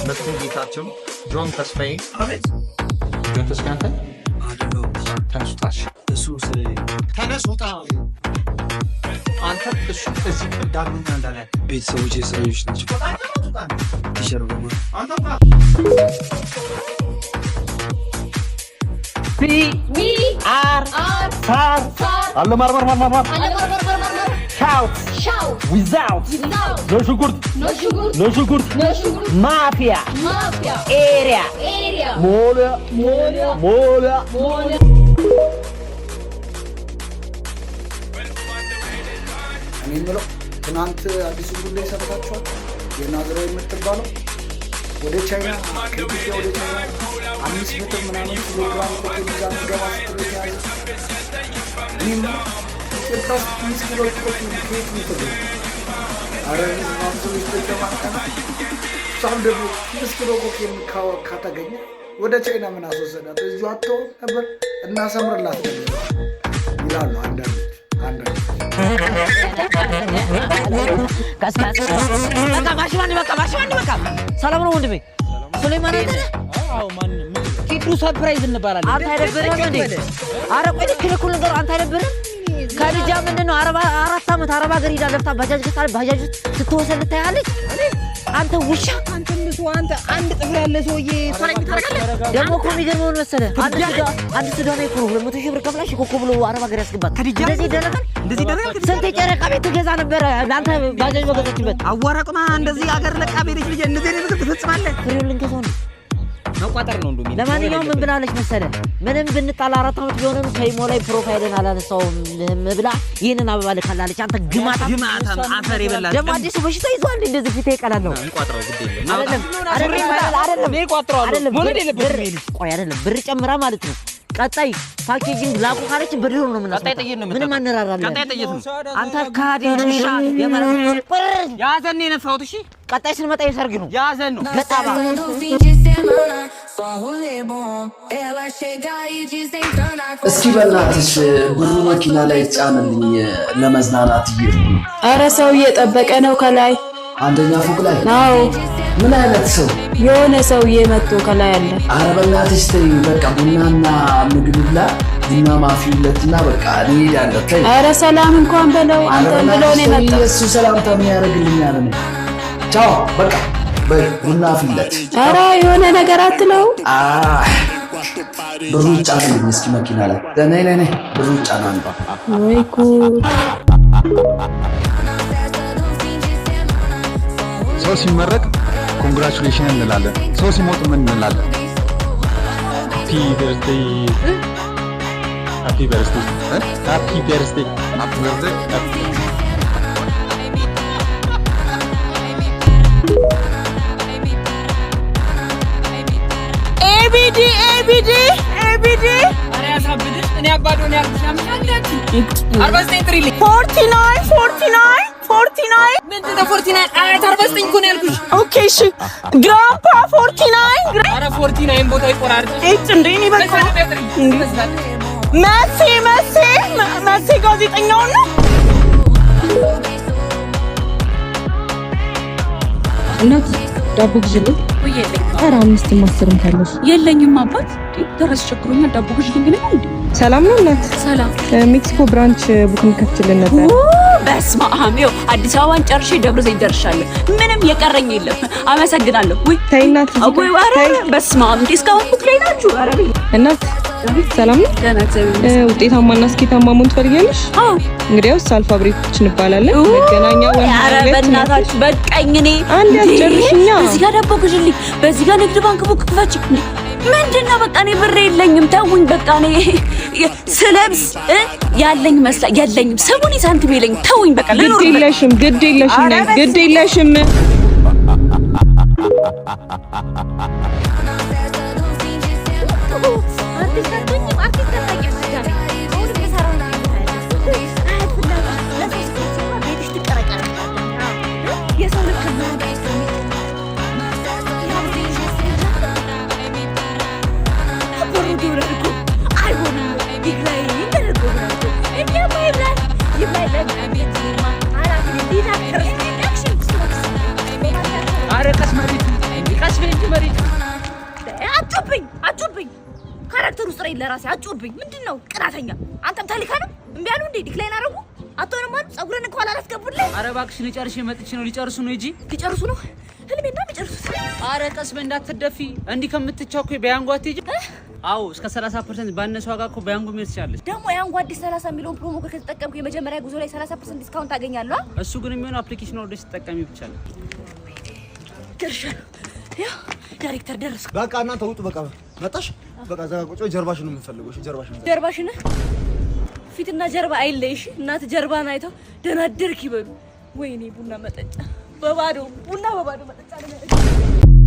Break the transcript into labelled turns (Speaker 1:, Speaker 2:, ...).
Speaker 1: መስፍን ጌታቸው፣ ጆን ተስፋዬ።
Speaker 2: አቤት።
Speaker 1: ጆን ተስፋዬ አንተ ተነስ ውጣ። እሺ።
Speaker 2: እሱ ስለሌለ
Speaker 1: ተነስ ውጣ። አንተ እሱ እዚህ ዳግመኛ እንዳለ
Speaker 2: ቤተሰቦች የሰዎች ናቸው። Teacher በማ
Speaker 1: አንተ ውጣ።
Speaker 3: B R
Speaker 4: ሳር አለ ማርማር ማርማር ማር shout without no ሽንኩርት no ሽንኩርት ማፊያ area ሞላ ሞላ።
Speaker 5: እኔ የምለው ትናንት አዲሱን ጉዳይ ሰምታችኋል? የናዝራዊ የምትባለው ወደ ቻይና፣ ከኢትዮጵያ ወደ ቻይና 500 ምናምን ኪሎ ግራም ኮኬን ይዛ ልትገባ ስትል የተያዘ። እኔ የምለው ኢትዮጵያ ውስጥ 5 ኪሎ ኮኬን ከየት ነው የተገኘው? ኧረ በስመ አብ፣ ሰዎች ተጨማቀነ። እሷም ደግሞ 5 ኪሎ ኮኬን ከተገኘ ወደ ቻይና ምን አስወሰዳት? እዚሁ አትሆን ነበር፣ እናሰምርላት ነበር ይላሉ አንዳንዶች አንዳንዶች።
Speaker 3: በቃ ማሽማን በቃ ማሽማን በቃ። ሰላም ነው ወንድሜ? ሱሌማን አንተ ነህ?
Speaker 6: ኪዱ surprise እንባላለን።
Speaker 3: አንተ አይደብርህም እንዴ? ኧረ ቆይ ልክ ልኩን ልንገረው። አንተ አይደብርህም? ከልጃ ምንድን ነው 4 ዓመት አረብ ሀገር ሂዳ ለፍታ ባጃጅ ገዝታ ባጃጅ ውስጥ ስትወሰድ ልታያለች። አንተ ውሻ።
Speaker 6: አንተ ምሱ አንተ አንድ ጥፍር ያለ ሰውዬ እሷ ላይ ታደርጋለህ።
Speaker 3: ደግሞ እኮ የሚገርመው ምን መሰለህ? አንድ ሱዳናዊ እኮ ነው 200,000 ብር ከፍላ ሽኮኮ ብሎ አረብ ሀገር ያስገባት።
Speaker 6: ከድጃ?
Speaker 3: እንደዚህ ይደረጋል?
Speaker 6: እንደዚህ ይደረጋል?
Speaker 3: ስንት የጨረቃ ቤት ትገዛ ነበረ ለአንተ ባጃጅ በገዛችበት።
Speaker 6: አዋራ ቁማ እንደዚህ አገር ለቃ ቤተች ልጅ እንደዚህ አይነት ነገር ትፈጽማለህ?
Speaker 3: ፍሬውን ልንገዛው ነው።
Speaker 6: መቋጠር ነው እንደው።
Speaker 3: ለማንኛውም ምን ብላለች መሰለህ? ምንም ብንጣላ 4 ዓመት ቢሆንም ከኢሞ ላይ profile ን አላነሳውም ብላ ይህንን አበባ ልካላለች። አንተ ግማታ።
Speaker 6: ግማታም አፈር የበላ።
Speaker 3: ደግሞ አዲሱ በሽታ ይዟል። እንደዚህ ፊቴ ይቀላል ነው።
Speaker 6: እንቋጥረው፣ ግድ የለም።
Speaker 3: አይደለም አይደለም አይደለም።
Speaker 6: እኔ እቋጥረዋለሁ።
Speaker 3: አይደለም።
Speaker 6: መውለድ የለበትም
Speaker 3: ብር
Speaker 6: ይሄ ልጅ።
Speaker 3: ቆይ አይደለም፣ ብር ጨምራ ማለት ነው። ቀጣይ packaging ላኩ ካለች በድሮ ነው
Speaker 6: ቀጣይ
Speaker 3: የምናስመጣው።
Speaker 6: ጥይት ነው
Speaker 3: ምንም
Speaker 6: የምታውቀው።
Speaker 3: አንራራለን።
Speaker 6: ቀጣይ ጥይት ነው።
Speaker 3: አንተ ካዲ ውሻ የመረጥ
Speaker 6: ያዘን ነው የነፋሁት። እሺ።
Speaker 3: ቀጣይ ስንመጣ የሰርግ ነው።
Speaker 6: ያዘን ነው።
Speaker 3: ገጣባ።
Speaker 7: No fim de semana, só rolê bom. Ela chega e desencana.
Speaker 2: እስኪ በእናትሽ ብሩ መኪና ላይ ጫንልኝ፣ ለመዝናናት እየሄድኩ ነው።
Speaker 8: አረ ሰው እየጠበቀ ነው ከላይ።
Speaker 2: አንደኛ ፎቅ ላይ?
Speaker 8: አዎ።
Speaker 2: ምን አይነት ሰው?
Speaker 8: የሆነ ሰውዬ መጥቶ ከላይ አለ።
Speaker 2: አረ በእናትሽ ተይ፣ በቃ ቡናና ምግብ ብላ፣ ቡና ማፊለትና በቃ እኔ እሄዳለሁ። ተይ።
Speaker 8: አረ ሰላም እንኳን በለው።
Speaker 2: አረ
Speaker 8: አንተን ብሎ
Speaker 2: በእናትሽ
Speaker 8: ነው
Speaker 2: ተይ፣
Speaker 8: የመጣው።
Speaker 2: እሱ ሰላምታ የሚያደርግልኛል እኔ። ቻው በቃ በይ ቡና ፊለት።
Speaker 8: አረ የሆነ ነገር አትለው።
Speaker 2: ብሩ ጫንልኝ እስኪ መኪና ላይ። ነይ ነይ ነይ፣ ብሩ ጫን አንዷ።
Speaker 8: ወይ ጉድ!
Speaker 9: ሰው ሲመረቅ congratulation እንላለን። ሰው ሲሞት ምን እንላለን? Happy birthday፣ happy birthday፣ happy birthday፣ happy birthday።
Speaker 8: ABD ABD ABD.
Speaker 6: ኧረ ያሳብድሽ። እኔ አባዶ ነው ያልኩሽ። 49 ጥሪልኝ።
Speaker 8: 49 49 49.
Speaker 6: ምንድን ነው 49? አያት 49 እኮ ነው ያልኩሽ።
Speaker 8: Okay እሺ grandpa 49.
Speaker 6: ኧረ 49 ቦታ ይቆራርጥ።
Speaker 8: እጭ እንዴ እኔ በቃ መሴ መሴ መሴ ጋዜጠኛውን ነው።
Speaker 10: እናት ዳቦ ግዢልኝ። ኧረ አምስትም አስርም ካለሽ።
Speaker 8: የለኝም አባት፣ ደረስ ቸግሮኛል። ዳቦ ግዢልኝ ግን እንዴ።
Speaker 10: ሰላም ነው እናት?
Speaker 8: ሰላም።
Speaker 10: ሜክሲኮ branch book እንከፍትልን ነበር።
Speaker 8: በስመ አብ፣ ይኸው አዲስ አበባን ጨርሼ ደብረ ዘይት ደርሻለሁ። ምንም የቀረኝ የለም። አመሰግናለሁ። ውይ።
Speaker 10: ተይ እናት፣ እዚህ
Speaker 8: ወይ
Speaker 10: ጋር
Speaker 8: ኧረ
Speaker 10: ተይ።
Speaker 8: በስመ አብ፣ እንዴ እስካሁን book ላይ ናችሁ? ኧረ በይ።
Speaker 10: እናት ሰላም ነው?
Speaker 8: ደህና እግዚአብሔር ይመስገን።
Speaker 10: ውጤታማና ስኬታማ መሆን ትፈልጊያለሽ?
Speaker 8: አዎ።
Speaker 10: እንግዲያውስ አልፋ ብሬቶች እንባላለን። መገናኛ
Speaker 8: ኧረ
Speaker 10: ወንድ
Speaker 8: በእናታችሁ በቃኝ። እኔ
Speaker 10: አንድ
Speaker 8: እንዴ፣
Speaker 10: አስጨርሽኛ።
Speaker 8: በዚህ ጋር ዳቦ ግዢልኝ፣ በዚህ ጋር ንግድ ባንክ book ክፈች። እንዴ ምንድን ነው? በቃ እኔ ብር የለኝም፣ ተውኝ። በቃ እኔ ስለብስ ያለኝ መስላ የለኝም፣ ስሙኒ ሳንቲም የለኝም። ተውኝ በቃ
Speaker 10: ግድ
Speaker 8: ልኑርበት።
Speaker 10: የለሽም፣ ግድ የለሽም፣ ነይ፣ ግድ የለሽም።
Speaker 3: አርቲስት አትሆኝም? አርቲስት አታውቂም። አሁን የምሰራው ቤትሽ ትቀረቀራለሽ። የሰው ልክ ነው። ብሩ እኮ አይሆንም። ይግላኝ ተደርጎ እኛማ ይብላል ይብላኝ።
Speaker 6: ኧረ ቀስ መቤት ቀስ። ቀስ በይ እንጂ መሬት።
Speaker 8: አጩብኝ፣ አጩብኝ። Character ውስጥ ረይ ለራሴ አጩብኝ። ምንድን ነው ቅናተኛ? አንተም ተልከህ ነው። እምቢ አሉ እንዴ? Decline አረጉ። አትሆንም አሉ። ፀጉርን እንኳን አላስገቡልህ።
Speaker 6: ኧረ እባክሽ ጨርሼ መጥቼ ነው። ሊጨርሱ ነው እንጂ።
Speaker 8: ሊጨርሱ ነው። ህልሜን ነው የሚጨርሱት።
Speaker 6: ኧረ ቀስ በይ እንዳትደፊ። እንዲህ ከምትቻኮይ በያንጎ አትሄጂም? አዎ፣ እስከ 30% ባነሰ ዋጋ እኮ በያንጎ መሄድ ትችላለች።
Speaker 8: ደግሞ ያንጎ አዲስ 30 የሚለውን promo code ከተጠቀምኩ የመጀመሪያ ጉዞ ላይ 30% discount ታገኛለህ።
Speaker 6: እሱ ግን የሚሆነው application አውርደሽ ስትጠቀሚ ብቻ ነው።
Speaker 8: ደርሻለሁ። ያው ዳይሬክተር ደረስኩ።
Speaker 11: በቃ እናንተ ውጡ። በቃ መጣሽ። በቃ እዛ ጋር ቁጭ በይ። ጀርባሽን ነው የምንፈልገው። እሺ ጀርባሽን።
Speaker 8: ጀርባሽን ፊትና ጀርባ አይለይሽ። እናት ጀርባን አይተው ደህና አደርክ ይበሉ። ወይኔ ቡና መጠጫ በባዶ፣ ቡና በባዶ መጠጫ ነው።